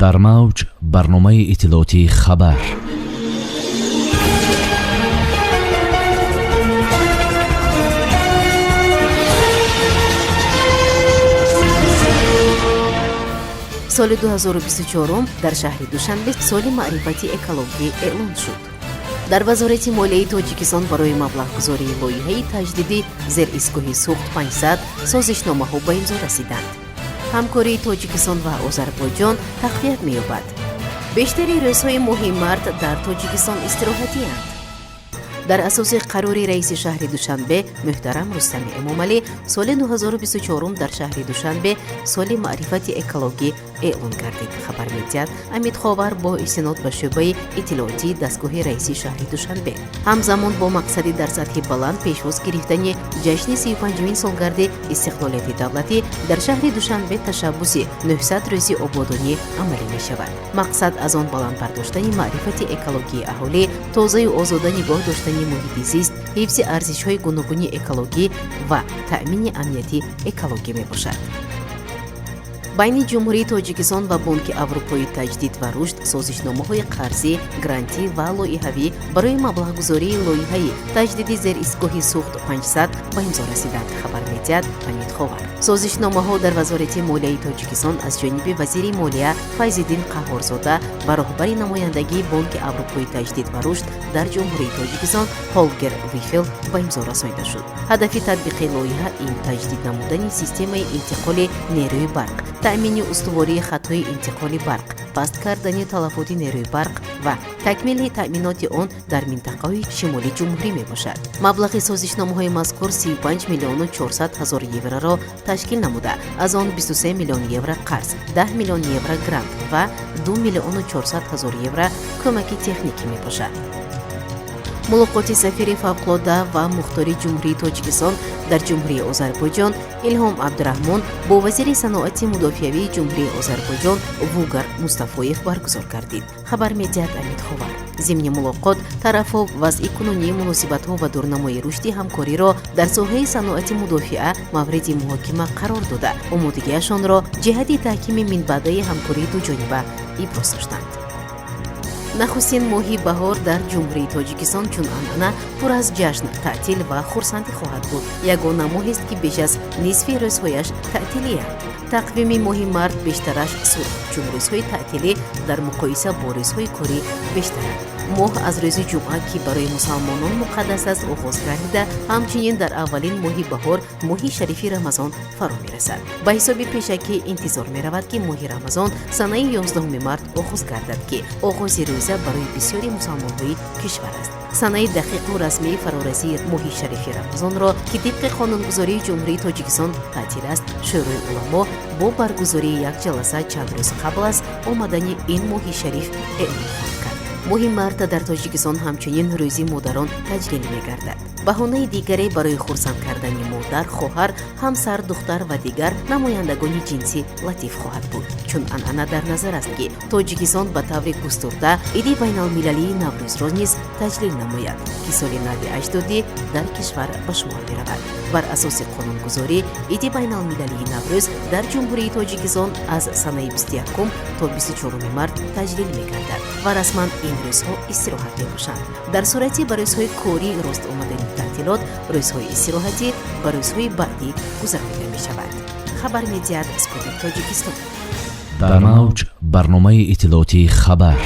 Дар мавҷ барномаи иттилоотии «Хабар». Соли 2024 дар шаҳри Душанбе соли маърифати экологӣ эълон шуд. Дар Вазорати молияи Тоҷикистон барои маблағгузории лоиҳаи таҷдиди зеристгоҳи Суғд 500 созишномаҳо ба имзо расиданд. Ҳамкории Тоҷикистон ва Озарбойҷон тақвият меёбад. Бештари рӯзҳои моҳи март дар Тоҷикистон истироҳатиянд. Дар асоси қарори раиси шаҳри Душанбе муҳтарам Рустами Эмомалӣ, соли 2024 дар шаҳри Душанбе соли маърифати экологӣ эълон гардид, хабар медиҳад Амидховар бо истинод ба шӯъбаи иттилоотии дастгоҳи раиси шаҳри Душанбе. Ҳамзамон, бо мақсади дар сатҳи баланд пешвоз гирифтани ҷашни 35-умин солгарди истиқлолияти давлатӣ, дар шаҳри Душанбе ташаббуси 900 рӯзи ободонӣ амалӣ мешавад. Мақсад аз он баланд бардоштани маърифати экологии аҳолӣ, тозаю озода нигоҳ доштани муҳити зист, ҳифзи арзишҳои гуногуни экологӣ ва таъмини амнияти экологӣ мебошад. Байни Ҷумҳурии Тоҷикистон ва Бонки Аврупои таҷдид ва рушд созишномаҳои қарзӣ, грантӣ ва лоиҳавӣ барои маблағгузории лоиҳаи таҷдиди зеристгоҳи Суғд 500 ба имзо расиданд, хабар медиҳад Амидховар. Созишномаҳо дар Вазорати молияи Тоҷикистон аз ҷониби вазири молия Файзиддин Қаҳҳорзода ва роҳбари намояндагии Бонки Аврупои таҷдид ва рушд дар Ҷумҳурии Тоҷикистон Ҳолгер Вифел ба имзо расонида шуд. Ҳадафи татбиқи лоиҳа ин таҷдид намудани системаи интиқоли нерӯи барқ, таъмини устувории хатҳои интиқоли барқ, паст кардани талафоти нерӯи барқ ва такмили таъминоти он дар минтақаҳои шимоли ҷумҳурӣ мебошад. Маблағи созишномаҳои мазкур 35 миллиону 400 ҳазор евроро ташкил намуда, аз он 23 миллион евро қарз, 10 миллион евро грант ва 2 миллиону 400 ҳазор евро кӯмаки техникӣ мебошад. Мулоқоти сафири фавқулодда ва мухтори Ҷумҳурии Тоҷикистон дар Ҷумҳурии Озарбойҷон Илҳом Абдураҳмон бо вазири саноати мудофиавии Ҷумҳурии Озарбойҷон Вугар Мустафоев баргузор гардид, хабар медиҳад Амидховар. Зимни мулоқот тарафҳо вазъи кунунии муносибатҳо ва дурнамои рушди ҳамкориро дар соҳаи саноати мудофиа мавриди муҳокима қарор дода, омодагиашонро ҷиҳати таҳкими минбаъдаи ҳамкории дуҷониба иброз доштанд. Нахустин моҳи баҳор дар Ҷумҳурии Тоҷикистон чун анъана пур аз ҷашн, таътил ва хурсандӣ хоҳад буд. Ягона моҳест, ки беш аз нисфи рӯзҳояш таътилиянд. Тақвими моҳи март бештараш сурх, чун рӯзҳои таътилӣ дар муқоиса бо рӯзҳои корӣ бештаранд. Моҳ аз рӯзи ҷумъа, ки барои мусалмонон муқаддас аст, оғоз гардида, ҳамчунин дар аввалин моҳи баҳор моҳи шарифи Рамазон фаро мерасад. Ба ҳисоби пешакӣ интизор меравад, ки моҳи Рамазон санаи 11 март оғоз гардад, ки оғози рӯза барои бисёри мусалмонҳои кишвар аст. Санаи дақиқу расмии фарорасии моҳи шарифи Рамазонро, ки тибқи қонунгузории Ҷумҳурии Тоҷикистон таътил аст, Шӯрои уламо бо баргузории як ҷаласа чанд рӯз қабл аз омадани ин моҳи шариф эълон хоҳад кард. Моҳи марта дар Тоҷикистон ҳамчунин Рӯзи модарон таҷлил мегардад. Баҳонаи дигаре барои хурсанд кардани модар, хоҳар, ҳамсар, духтар ва дигар намояндагони ҷинси латиф хоҳад буд. Чун анъана дар назар аст, ки Тоҷикистон ба таври густурда иди байналмилалии Наврӯзро низ таҷлил намояд, ки соли нави аҷдодӣ дар кишвар ба шумор меравад. Бар асоси қонунгузорӣ, иди байналмилалии Наврӯз дар Ҷумҳурии Тоҷикистон аз санаи 21 то 24 март таҷлил мегардад ва расман ин рӯзҳо истироҳат мебошанд. Дар сурати ба рӯзҳои корӣ рост омадани таътилот, рӯзҳои истироҳатӣ ба рӯзҳои баъдӣ гузаронида мешавад, хабар медиҳад Спутник Тоҷикистон. Дар мавҷ барномаи иттилоотии «Хабар».